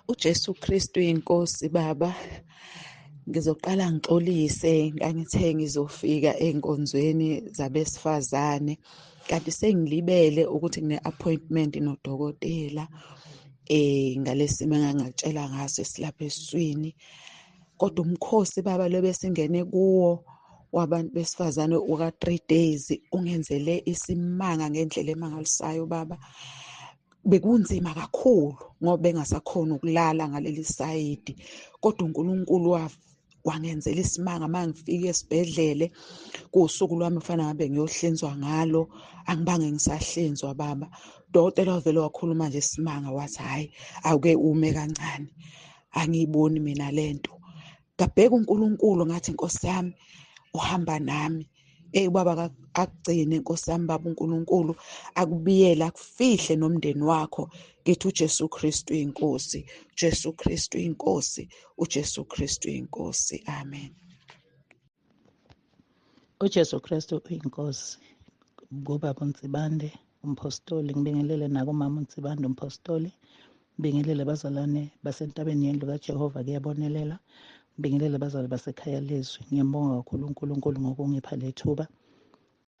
UJesu Kristu inkosi baba. Ngizoqala ngixolise, ngangithe ngizofika ey'nkonzweni zabesifazane kanti sengilibele ukuthi ngine-appointment nodokotela ngalesimo engangakutshela ngaso esilapha esiswini. Kodwa umkhosi baba lo besingene kuwo wabantu besifazane uka-3 days ungenzele isimanga ngendlela emangalisayo baba. Bekunzima kakhulu ngoba bengasakhona ukulala ngaleli sayidi, kodwa uNkulunkulu wangenzela isimanga. Mangifika esibhedlele kuwusuku lwami kufanele ngabe ngiyohlinzwa ngalo, angibange ngisahlinzwa baba. Udokotela wavele wakhuluma nje isimanga wathi hhayi, awuke ume kancane, angiyiboni mina lento. Ngabheka uNkulunkulu ngathi Nkosi yami uhamba nami. Ubaba akugcine Nkosi yami baba uNkulunkulu, akubiyele akufihle nomndeni wakho. Ngithi uJesu Kristu inkosi, uJesu Kristu inkosi, uJesu Kristu inkosi. Amen. UJesu Kristu uyinkosi. Kubaba uNsibande umpostoli, ngibingelele nakumama uNsibande umpostoli, ngibingelele abazalwane basentabeni yendlu kaJehova kuyabonelela, ngibingelele abazali basekhaya lezwi. Ngiyambonga kakhulu uNkulunkulu ngokungipha lethuba.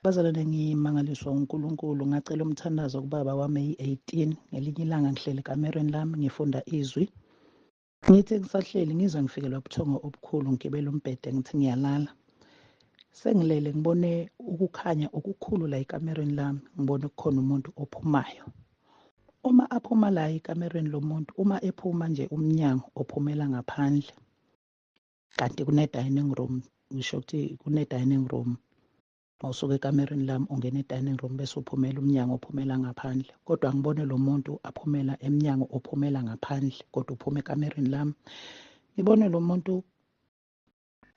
Bazalwane, ngimangaliswa uNkulunkulu. Ngacela umthandazo kubaba wami eyi-18. Ngelinye ilanga ngihleli ekamerweni lami ngifunda izwi. Ngithi ngisahleli ngizwe ngifikelwa ubuthongo obukhulu, ngigibele umbhede ngithi ngiyalala. Sengilele ngibone ukukhanya okukhulu la ekamerweni lami, ngibone kukhona umuntu ophumayo. Uma aphuma la ekamerweni lomuntu, uma ephuma nje umnyango ophumela ngaphandle, kanti kune-dining room, ngisho ukuthi kune-dining room. Mawusuka ekamerweni lami ungena e-dining room bese uphumela umnyango ophumela ngaphandle. Kodwa ngibone lo muntu aphumela emnyango ophumela ngaphandle, kodwa uphuma ekamerweni lami. Ngibone lo muntu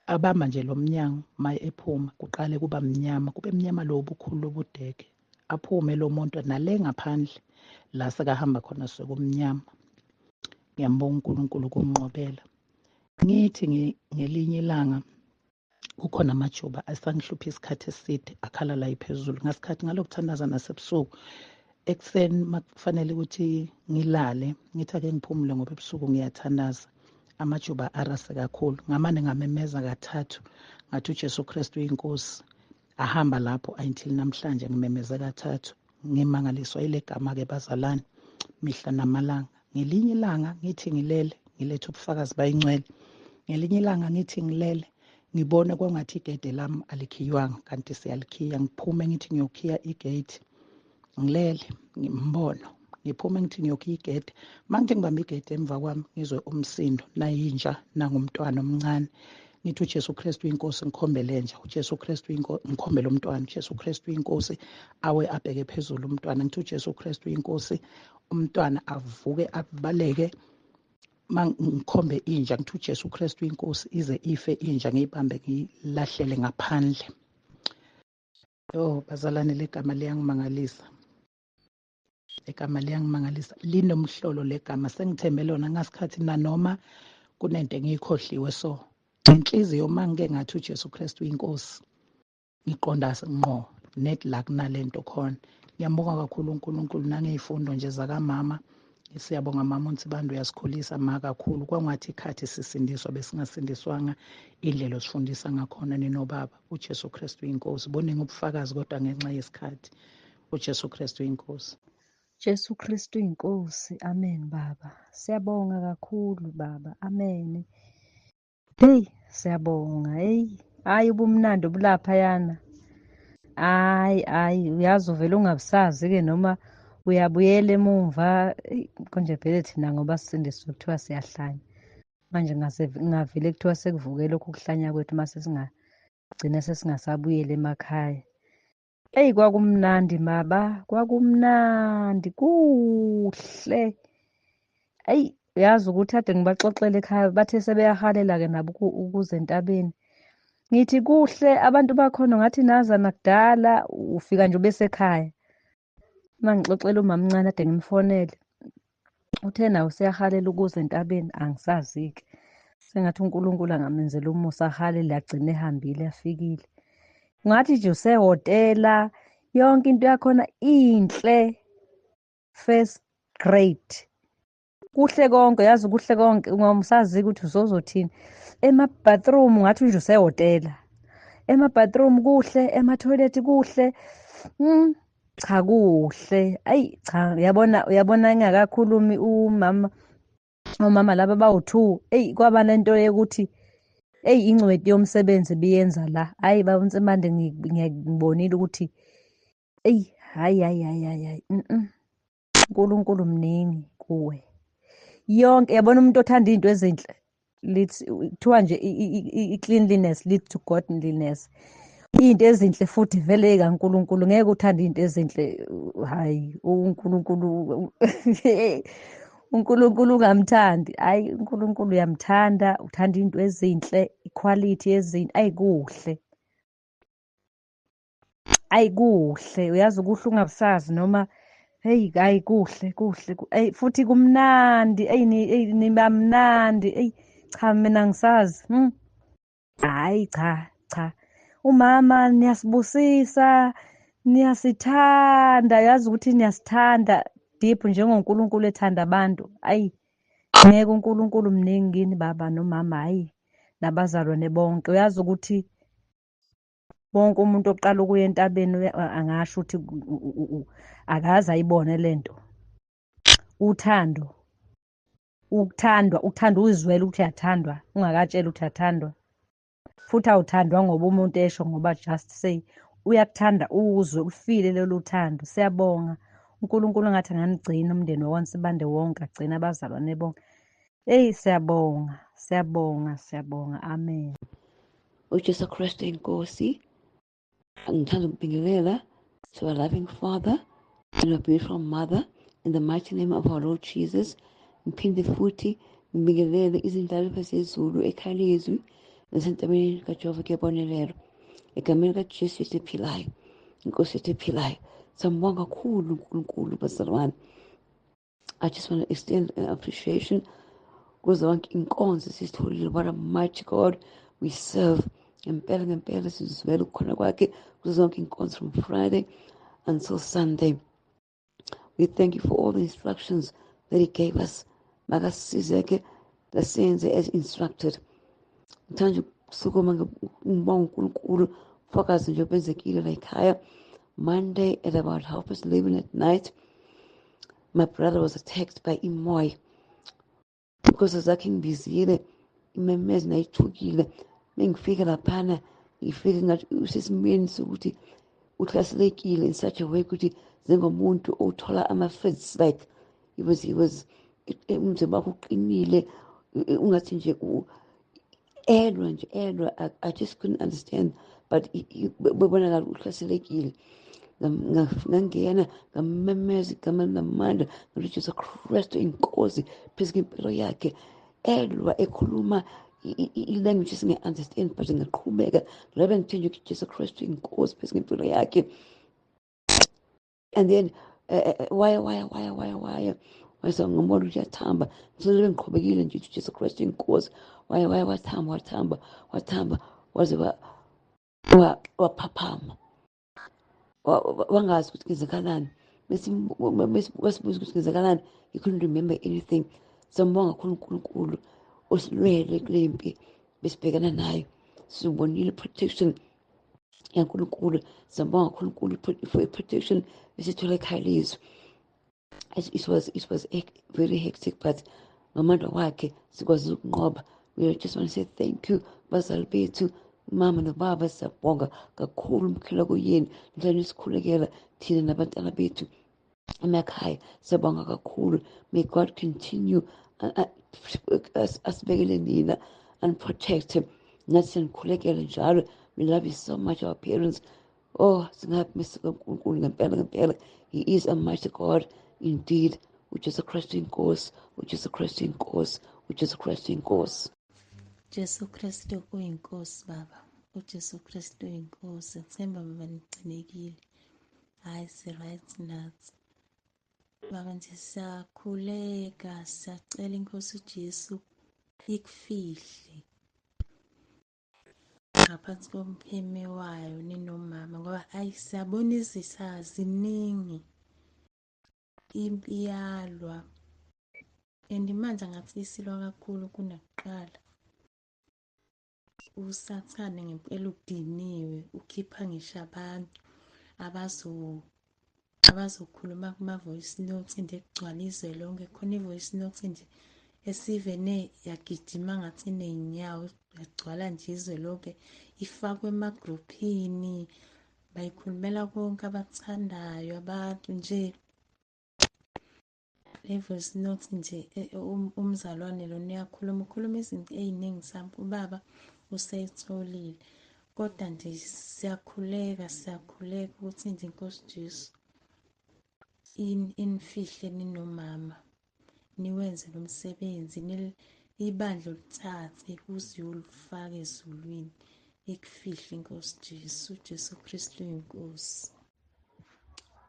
abamba nje lo mnyango, maye ephuma kuqale kuba mnyama, kube mnyama lo bukhulu lobudeke. Aphume lo muntu nale ngaphandle la sekahamba khona sekumnyama. Ngiyambonga uNkulunkulu ukunqobela. Ngithi ngelinye ilanga kukhona amajuba asangihlupha isikhathi eside akhala la iphezulu. Ngasikhathi ngalokuthandaza nasebusuku, ekuseni makufanele ukuthi ngilale, ngithi ake ngiphumule ngoba ebusuku ngiyathandaza. Amajuba arase kakhulu, ngamane ngamemeza kathathu ngathi uJesu Kristu uyinkosi. Ahamba lapho until namhlanje ngimemeze kathathu. Ngimangaliswa ile gama ke bazalwane mihla namalanga. Ngelinye ilanga ngithi ngilele, ngilethe ubufakazi bayingcwele. Ngelinye ilanga ngithi ngilele, ngibone kwangathi igede lami alikhiywanga kanti siyalikhiya. Ngiphume ngithi ngiyokhiya igate, ngilele ngimbono. Ngiphume ngithi ngiyokhiya igede, mangithi ngibambe igede emva kwami ngizwe umsindo, nayinja nangumntwana omncane. Ngithi uJesu Kristu inkosi, ngikhombele nje uJesu Kristu inkosi, ngikhombele umntwana uJesu Kristu inkosi, awe abheke phezulu umntwana. Ngithi uJesu Kristu inkosi, umntwana avuke abaleke. Mangikhombe inja ngithi uJesu Kristu inkosi, ize ife inja, ngiyibambe ngilahlele ngaphandle. Oh bazalwane, legama liyangimangalisa, legama liyangimangalisa, linomhlolo legama. Sengithembe lona ngasikhathi nanoma kunento engiyikhohliwe. So ngenhliziyo mangike ngathi uJesu Kristu inkosi, ngiqonda ngqo net la kunalento khona. Ngiyambonga kakhulu uNkulunkulu nangezifundo nje zakamama. Siyabonga mama uNsibande, uyasikhulisa ma kakhulu. Kwangathi ikhathi sisindiswa besingasindiswanga indlela osifundisa ngakhona ninobaba. uJesu Kristu inkosi. Boningi ubufakazi kodwa ngenxa yesikhathi. uJesu Kristu inkosi. Jesu Kristu inkosi. Amen baba. Siyabonga kakhulu baba. Amen. Hey, siyabonga. Hey, hayi ubumnandi obulapha yana. Hayi hayi, uyazi uvela ungabusazi ke noma uyabuyela emumva. Konje vele thina ngoba sisindiswe kuthiwa siyahlanya. Manje ngavele kuthiwa sekuvuke lokhu kuhlanya kwethu mase singagcina sesingasabuyela emakhaya. Eyi kwakumnandi maba, kwakumnandi kuhle. Eyi uyazi ukuthi ade ngibaxoxele ekhaya bathe sebeyahalela ke nabo ukuze entabeni. Ngithi kuhle abantu bakhona ngathi nazana kudala, ufika nje ubesekhaya. Mangixoxela umamncane ade ngimfonele, uthe nawe useyahalela ukuze entabeni, angisazi-ke. Sengathi uNkulunkulu angamenzela umusa ahalele agcine ehambile afikile. Ngathi nje usehhotela, yonke into yakhona inhle, first grade. Kuhle konke, yazi kuhle konke, ungamusazi ukuthi uzozothini. Ema-bathroom ungathi nje usehhotela. Ema-bathroom kuhle, ema-toilet kuhle. Cha kuhle. Ayi cha, uyabona uyabona engakakhulumi umama, omama laba bawu-2. Eyi kwaba nento yokuthi eyi ingcweti yomsebenzi biyenza la. Hayi baba uNtsimande, ngibonile ukuthi eyi hayi hayi hayi hayi hayi. uNkulunkulu mningi kuwe. Yonke yabona umuntu othanda izinto ezinhle leads, kuthiwa nje i-cleanliness leads to godliness. Izinto ezinhle futhi vele kaNkulunkulu, ngeke uthande izinto ezinhle, hayi uNkulunkulu uNkulunkulu ungamthandi. Hayi uNkulunkulu uyamthanda, uthanda izinto ezinhle, iquality yezinto. Ayi kuhle, ayi kuhle, uyazi kuhle ungabusazi noma hey hayi kuhle kuhle, ey futhi kumnandi, ey niba mnandi. Ey cha mina ngisazi. Hayi cha cha, umama niyasibusisa, niyasithanda, yazi ukuthi niyasithanda deep njengoNkulunkulu ethanda abantu. Ayi ngeke, uNkulunkulu mningi kini baba nomama, hayi nabazalwane bonke. Uyazi ukuthi wonke umuntu oqala ukuya entabeni angasho ukuthi akaze ayibone lento. Uthando, ukuthandwa, ukuthanda uzizwele ukuthi uyathandwa, ungakatsheli ukuthi uyathandwa. Futhi awuthandwa ngoba umuntu esho, ngoba just say uyakuthanda, uzwe ufile lolu thando. Siyabonga uNkulunkulu, ngathi anganigcina umndeni wakwaNsibande wonke, agcine abazalwane bonke. Eyi siyabonga, siyabonga, siyabonga. Amen. uJesu Kristu inkosi, ngithanda ukubingelela to our loving Father and our beautiful Mother in the mighty name of our Lord Jesus. Ngiphinde futhi ngibingelele izindlalifa zezulu ekhaya lezwi nasentabeni kaJehova kuyabonelelwa. Egameni likaJesu yethu ephilayo, inkosi yethu ephilayo. Siyambonga kakhulu uNkulunkulu bazalwane. I just want to extend an appreciation kuzo zonke inkonzo esizitholile. What a mighty God we serve. Ngempela ngempela sizizwela ukukhona kwakhe kuzo zonke inkonzo from Friday until Sunday. We thank you for all the instructions that he gave us. Makasisize-ke lasenze as instructed. Ngithanda ukusukuma ngibonga uNkulunkulu, ufakazi nje obenzekile la ekhaya. Monday at about 11:30 at night, my brother was attacked by imoya. Because zakhe ngibizile, imemeze nayithukile. Mengifika laphana, ngifike ngathi usesimeni sokuthi uhlaselekile in such a way ukuthi njengomuntu othola ama-fits, like he was umzimba wakhe uqinile, ungathi nje elwa nje elwa. I just couldn't understand, but bebonakala uhlaselekile. Ngangena ngamemeza igama linamandla, ngathi Jesu Kristu inkosi phezu kwempilo yakhe. Elwa ekhuluma i-language esingayi-understand, but ngaqhubeka ngoba ngithe nje ukuthi Jesu Kristu inkosi phezu kwempilo yakhe. And then waya waya waya waya waya wase ngambona ukuthi uyathamba. Ngisolele ngiqhubekile nje ukuthi Jesu Kristu inkosi. Waya waya wathamba wathamba wathamba waze waphaphama, wangazi ukuthi kwenzakalani. Bese wasibuza ukuthi kwenzakalani, he couldn't remember anything. Siyambonga kakhulu uNkulunkulu osilwele kule mpi besibhekana nayo. Sibonile protection yaNkulunkulu. Siyambonga kakhulu uNkulunkulu for i-protection esithola ekhaya lezwi. It was very hectic, but ngamandla wakhe sikwazi ukunqoba. We just want to say thank you bazali bethu, mama nobaba. Siyabonga kakhulu umkhuleko yenu nihlale nisikhulekela thina nabantwana bethu emakhaya. Siyabonga kakhulu. May God continue asibekele nina and protect him. Nathi siyanikhulekela njalo. We love you so much, our parents. Oh, singaphi kaNkulunkulu ngempela ngempela. He is a mighty God indeed. uJesu Kristu inkosi, uJesu Kristu inkosi, uJesu Kristu inkosi. Jesu Kristu uyinkosi baba. uJesu Kristu uyinkosi. Themba baba nigcinekile. Hayi si-right nathi. Baba nje siyakhuleka, siyacela inkosi uJesu ikufihle ngaphansi kompheme wayo ninomama, ngoba ayi siyabona izitha ziningi, impi iyalwa. And manje angathi isilwa kakhulu kunakuqala. USathane ngempela udiniwe, ukhipha ngisho abantu abazokhuluma kuma-voice note nje kugcwala izwe lonke. Khona i-voice note nje esivene yagijima ngathi iney'nyawo, yagcwala nje izwe lonke, ifakwe emagruphini, bayikhulumela konke abakuthandayo abantu nje. Le voice note nje umzalwane lona uyakhuluma, ukhuluma izinto ey'ningi mhlawumbe ubaba useyitholile, kodwa nje siyakhuleka, siyakhuleka ukuthi nje iNkosi Jesu inifihle ninomama, niwenze lo msebenzi, ibandla olithathe uze uyolifaka ezulwini, ikufihle iNkosi Jesu. UJesu Kristu uyiNkosi.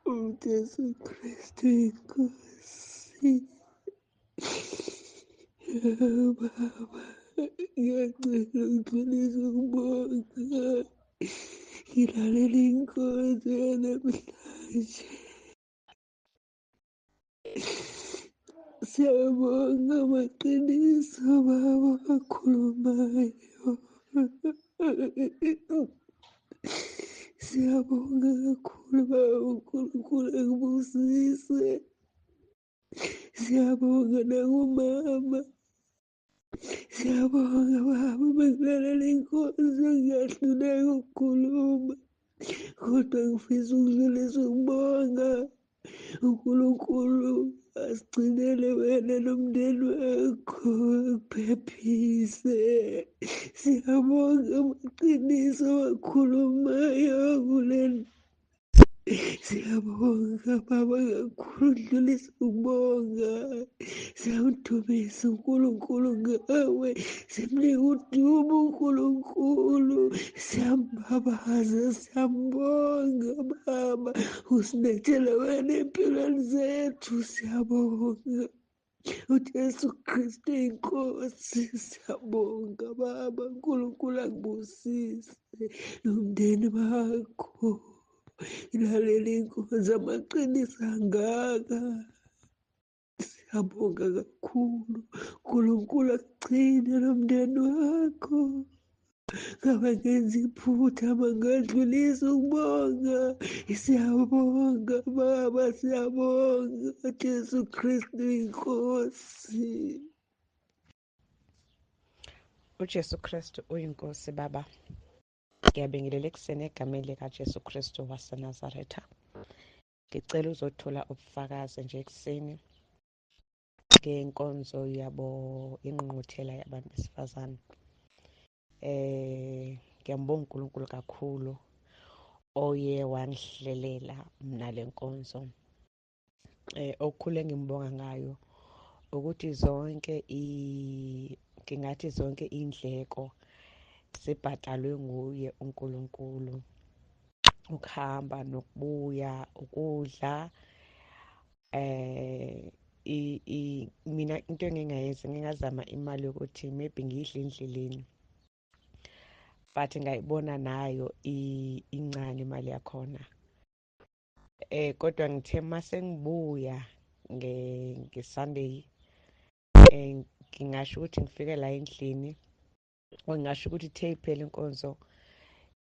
UJesu Kristu iNkosi. Baba, ngiyacela ukudlulisa ukubonga. Ngilalela inkonzo yanamhlanje. Siyabonga amaqiniso baba akhulumayo. Siyabonga kakhulu baba, uNkulunkulu akubusise. Siyabonga nakumama. Siyabonga baba, bengilalela inkonzo ngiyahluleka ukukhuluma, kodwa ngifisa ukudlulisa ukubonga. uNkulunkulu asigcinele wena nomndeni wakho, akuphephise. Siyabonga amaqiniso awakhulumayo kuleli. Siyabonga baba kakhulu, dlulisa ukubonga. Siyamdumisa uNkulunkulu ngawe, simnika udumo uNkulunkulu, siyambabaza, siyambonga baba, usilethele wena empilweni zethu. Siyabonga uJesu Kristu inkosi. Siyabonga baba, uNkulunkulu akubusise nomndeni wakho. Ilalela inkonzo, amaqiniso angaka. Siyabonga kakhulu, uNkulunkulu akugcine nomndeni wakho. Ngabe ngenza iphutha bangadlulisa ukubonga. Siyabonga baba, siyabonga Jesu Kristu inkosi. UJesu Kristu uyinkosi baba. Ngiyabingelela ekuseni egameni likaJesu Kristu waseNazaretha. Ngicela uzothola ubufakazi nje ekuseni ngenkonzo yabo ingqungquthela yabantu besifazane. Ngiyambonga uNkulunkulu kakhulu oye wangihlelela mina le nkonzo. Okukhulu engimbonga ngayo ukuthi zonke ngingathi zonke indleko zibhadalwe nguye uNkulunkulu, ukuhamba nokubuya, ukudla. Mina into engingayenza, ngingazama imali yokuthi maybe ngiyidle endleleni, but ngayibona nayo incane imali yakhona. Kodwa ngithe mase ngibuya nge-Sunday, ngingasho ukuthi ngifike la endlini, ngingasho ukuthi ithe iphela inkonzo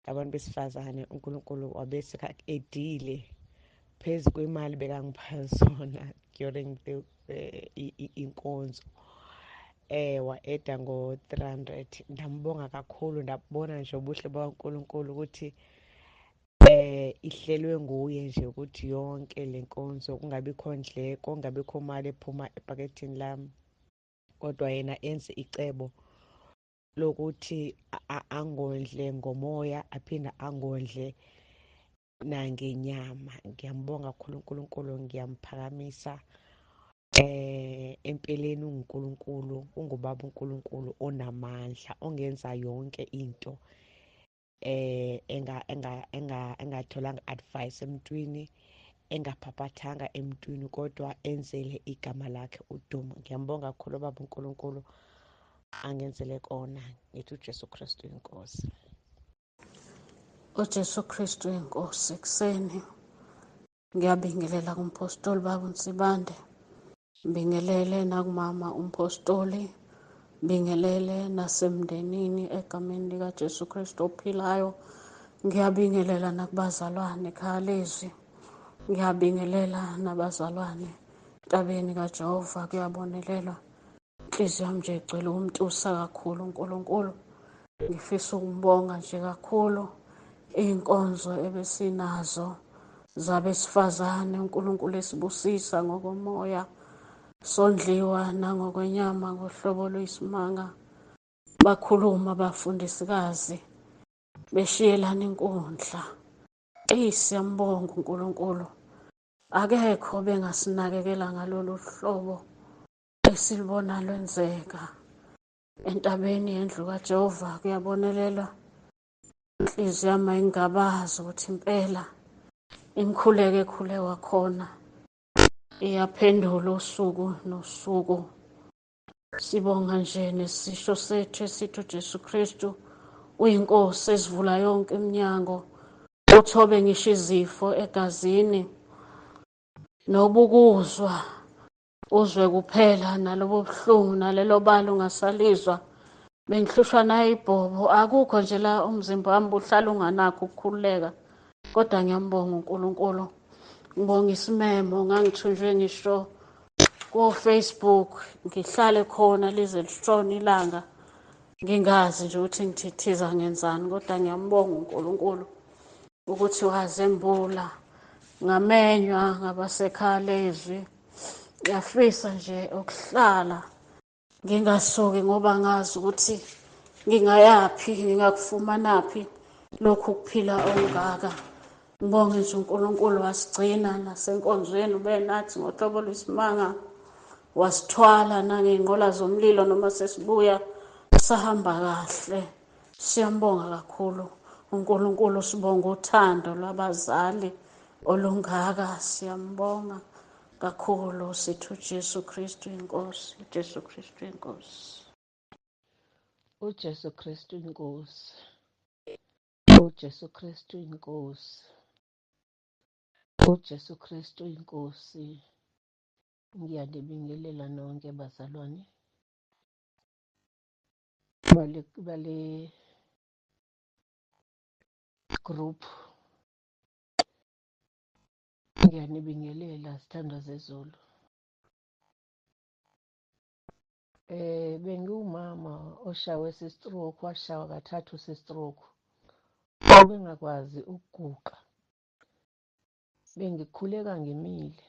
yabantu besifazane, uNkulunkulu wabe seka-edile phezu kwemali bekangipha zona during the inkonzo. Wa-eda ngo-300. Ndambonga kakhulu, ndabona nje ubuhle bukaNkulunkulu ukuthi ihlelwe nguye nje ukuthi yonke le nkonzo kungabikho ndleko, kungabikho mali ephuma epakethini lami, kodwa yena enze icebo lokuthi angondle ngomoya, aphinde angondle nangenyama. Ngiyambonga kakhulu uNkulunkulu, ngiyamphakamisa. Empeleni unguNkulunkulu, ungubaba uNkulunkulu onamandla, ongenza yonke into engatholanga advice emntwini, engaphaphathanga emntwini, kodwa enzele igama lakhe udumo. Ngiyambonga kakhulu baba uNkulunkulu angenzele kona. Ngithi uJesu Kristu inkosi. UJesu Kristu inkosi. Ekuseni ngiyabingelela kumpostoli baba uNsibande. Ngibingelele nakumama umpostoli, ngibingelele nasemndenini egameni likaJesu Kristu ophilayo. Ngiyabingelela nakubazalwane ekhaya lezwi, ngiyabingelela nabazalwane entabeni kaJehova, kuyabonelelwa. Inhliziyo yami nje igcwele ukumtusa kakhulu uNkulunkulu. Ngifisa ukumbonga nje kakhulu iy'nkonzo ebesinazo zabesifazane, uNkulunkulu esibusisa ngokomoya, sondliwa nangokwenyama ngohlobo oluyisimanga. Bakhuluma abafundisikazi beshiyelana inkundla. Eyi, siyambonga uNkulunkulu, akekho bengasinakekela ngalolu hlobo esilibona lwenzeka entabeni yendlu kaJehova. Kuyabonelelwa. Inhliziyo yami ayingabazi ukuthi impela imikhuleko ekhulekwa khona iyaphendula usuku nosuku. Sibonga nje nesisho sethu esithi uJesu Kristu uyiNkosi esivula yonke iminyango, uthobe ngisho izifo egazini, nobukuzwa uzwe kuphela nalobo buhlungu nalelo bala ungasalizwa. Bengihlushwa nayibhobo, akukho nje la umzimba wami buhlala unganakho ukukhululeka, kodwa ngiyambonga uNkulunkulu. Ngibonga isimemo, ngangithunjwe ngisho ko-Facebook, ngihlale khona lize lishone ilanga, ngingazi nje ukuthi ngithithiza ngenzani, kodwa ngiyambonga uNkulunkulu ukuthi wazembula. Ngamenywa ngabasekhaya lezwi, ngiyafisa nje ukuhlala ngingasuki ngoba ngazi ukuthi ngingayaphi, ngingakufumanaphi lokhu kuphila okungaka. Ngibonge nje uNkulunkulu wasigcina nasenkonzweni, ube nathi ngohlobo lwesimanga, wasithwala nangey'nqola zomlilo noma sesibuya sahamba kahle. Siyambonga kakhulu uNkulunkulu, sibonga uthando lwabazali olungaka, siyambonga kakhulu. Sithi uJesu Kristu inkosi, uJesu Kristu inkosi. UJesu Kristu inkosi. UJesu Kristu inkosi. UJesu Kristu inkosi. Ngiyanibingelela nonke bazalwane. Bale bale group. Ngiyanibingelela sithandwa zezulu. Bengiwumama oshawe sistroke, washawa kathathu sistroke. Obengakwazi ukuguqa. Bengikhuleka ngimile.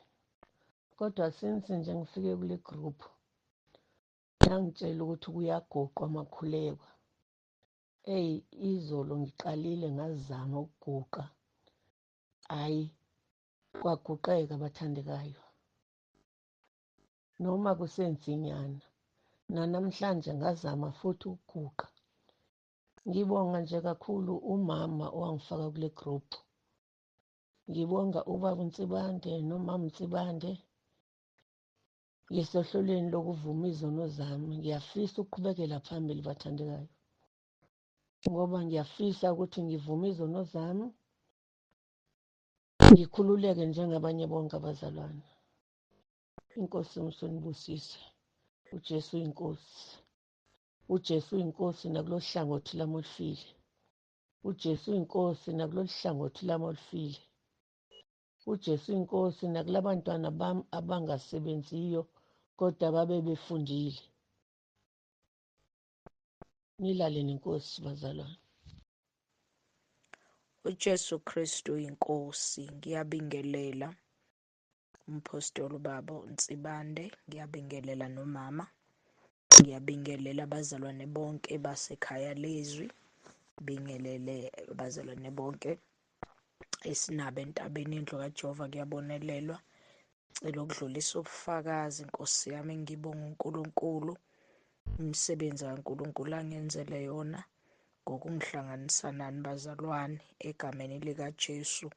Kodwa since nje ngifike kule group, yangitshela ukuthi kuyagoqwa makhulekwa. Eyi, izolo ngiqalile ngazama ukuguqa. Hhayi, kwaguqeka bathandekayo. Noma kusenzinyana. Nanamhlanje ngazama futhi ukuguqa. Ngibonga nje kakhulu umama owangifaka kule group. Ngibonga ubaba uNsibande nomama uNsibande. Ngisohlelweni lokuvuma izono zami. Ngiyafisa ukuqhubekela phambili bathandekayo. Ngoba ngiyafisa ukuthi ngivume izono zami, ngikhululeke njengabanye bonke abazalwane. Inkosi umsonibusise. uJesu uyinkosi. uJesu uyinkosi nakulolu hlangothi lami olufile. uJesu uyinkosi nakulolu hlangothi lami olufile. uJesu uyinkosi nakulabantwana bami abangasebenziyo kodwa babe befundile. Nilale nenkosi bazalwane. UJesu Kristu inkosi. Ngiyabingelela umphostoli ubaba uNsibande, ngiyabingelela nomama, ngiyabingelela abazalwane bonke basekhaya lezwi, bingelele abazalwane bonke esinabo entabeni yendlu kaJehova, kuyabonelelwa. Cela ukudlulisa ubufakazi Nkosi yami, ngibonga uNkulunkulu imisebenzi kaNkulunkulu angenzele yona ngokungihlanganisa nani bazalwane egameni likaJesu.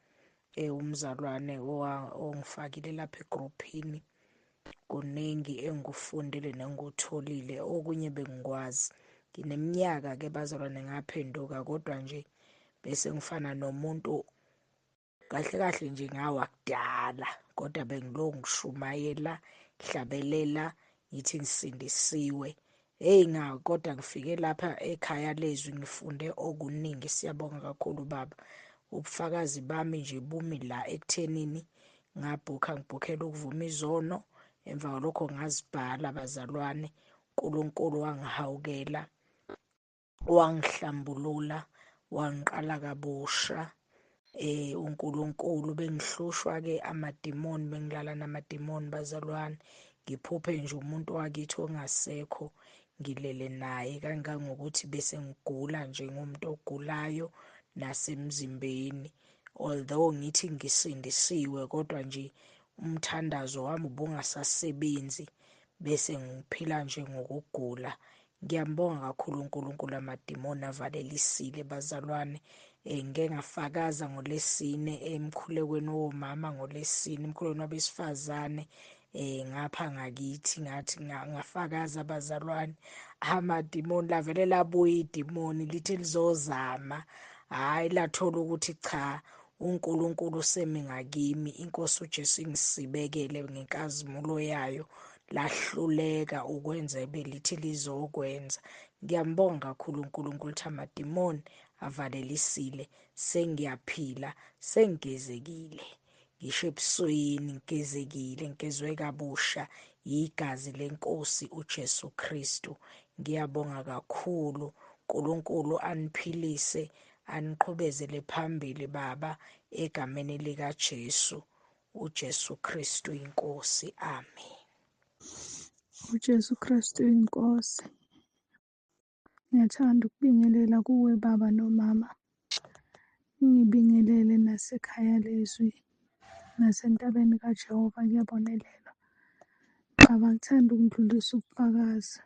Umzalwane ongifakile lapha egruphini, kuningi engikufundile nengikutholile, okunye bengikwazi. Ngineminyaka-ke bazalwane ngaphenduka, kodwa nje bese ngifana nomuntu kahle kahle nje ngawa kudala, kodwa bengilokhu ngishumayela hlabelela ngithi ngisindisiwe. Hey kodwa ngifike lapha ekhaya lezwi ngifunde okuningi. Siyabonga kakhulu baba. Ubufakazi bami nje bumi la ekuthenini ngabhukha, ngibhukhela ukuvuma izono, emva kwalokho ngazibhala bazalwane. uNkulunkulu wangihawukela, wangihlambulula, wangiqala kabusha. uNkulunkulu bengihlushwa ke amadimoni, bengilala namadimoni bazalwane. Ngiphuphe nje umuntu wakithi ongasekho ngilele naye, kangangokuthi bese ngigula nje ngumuntu ogulayo nasemzimbeni. Although ngithi ngisindisiwe, kodwa nje umthandazo wami ubungasasebenzi, bese ngiphila nje ngokugula. Ngiyambonga kakhulu uNkulunkulu, amadimoni avalelisile bazalwane. Ngike ngafakaza ngoLwesine emkhulekweni womama, ngoLwesine emkhulekweni wabesifazane ngapha ngakithi, ngathi ngafakaza bazalwane, amadimoni lavele labuya idimoni lithi lizozama, hhayi lathola ukuthi cha, uNkulunkulu usemi ngakimi, inkosi uJesu ingisibekele ngenkazimulo yayo, lahluleka ukwenza ebelithi lizokwenza. Ngiyambonga kakhulu uNkulunkulu ukuthi amadimoni avalelisile, sengiyaphila, sengigezekile ngisho ebusweni, ngigezekile, ngigezwe kabusha yigazi lenkosi uJesu Kristu. Ngiyabonga kakhulu, uNkulunkulu aniphilise, aniqhubezele phambili baba, egameni likaJesu, uJesu Kristu inkosi. Amen. uJesu Kristu inkosi. Ngiyathanda ukubingelela kuwe baba nomama, ngibingelele nasekhaya lezwi nasentabeni kaJehova kuyabonelelwa. Baba, ngithanda ukudlulisa ubufakazi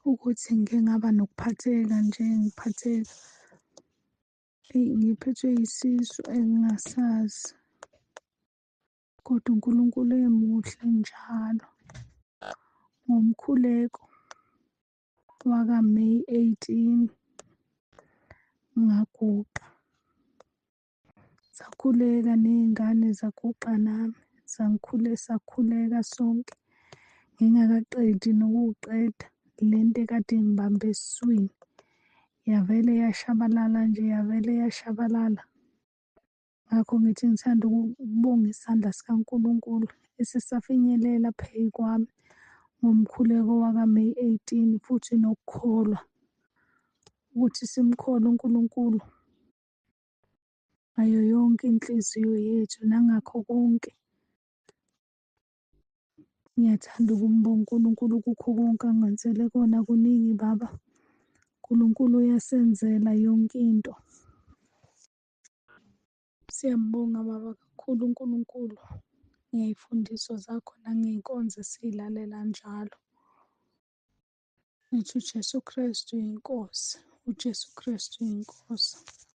ukuthi ngike ngaba nokuphatheka nje, ngiphatheka ngiphethwe yisisu engingasazi, kodwa uNkulunkulu emuhle njalo. Ngomkhuleko wakaMeyi 18 ngaguqa, sakhuleka ney'ngane zaguqa nami, sakhuleka sonke. Ngingakaqedi nokuwuqeda lento ekade ingibambe esiswini yavele yashabalala nje, yavele yashabalala. Ngakho ngithi ngithanda ukubonga isandla sikaNkulunkulu esisafinyelela phezu kwami ngomkhuleko wakaMeyi 18, futhi nokukholwa ukuthi simkholwe uNkulunkulu ngayo yonke inhliziyo yethu nangakho konke. Ngiyathanda ukumbonga uNkulunkulu kukho konke angenzele kona, kuningi baba. uNkulunkulu uyasenzela yonke into. Siyambonga baba kakhulu uNkulunkulu ngey'mfundiso zakho nangey'nkonzo esiy'lalela njalo. Ngithi uJesu Kristu inkosi, uJesu Kristu inkosi.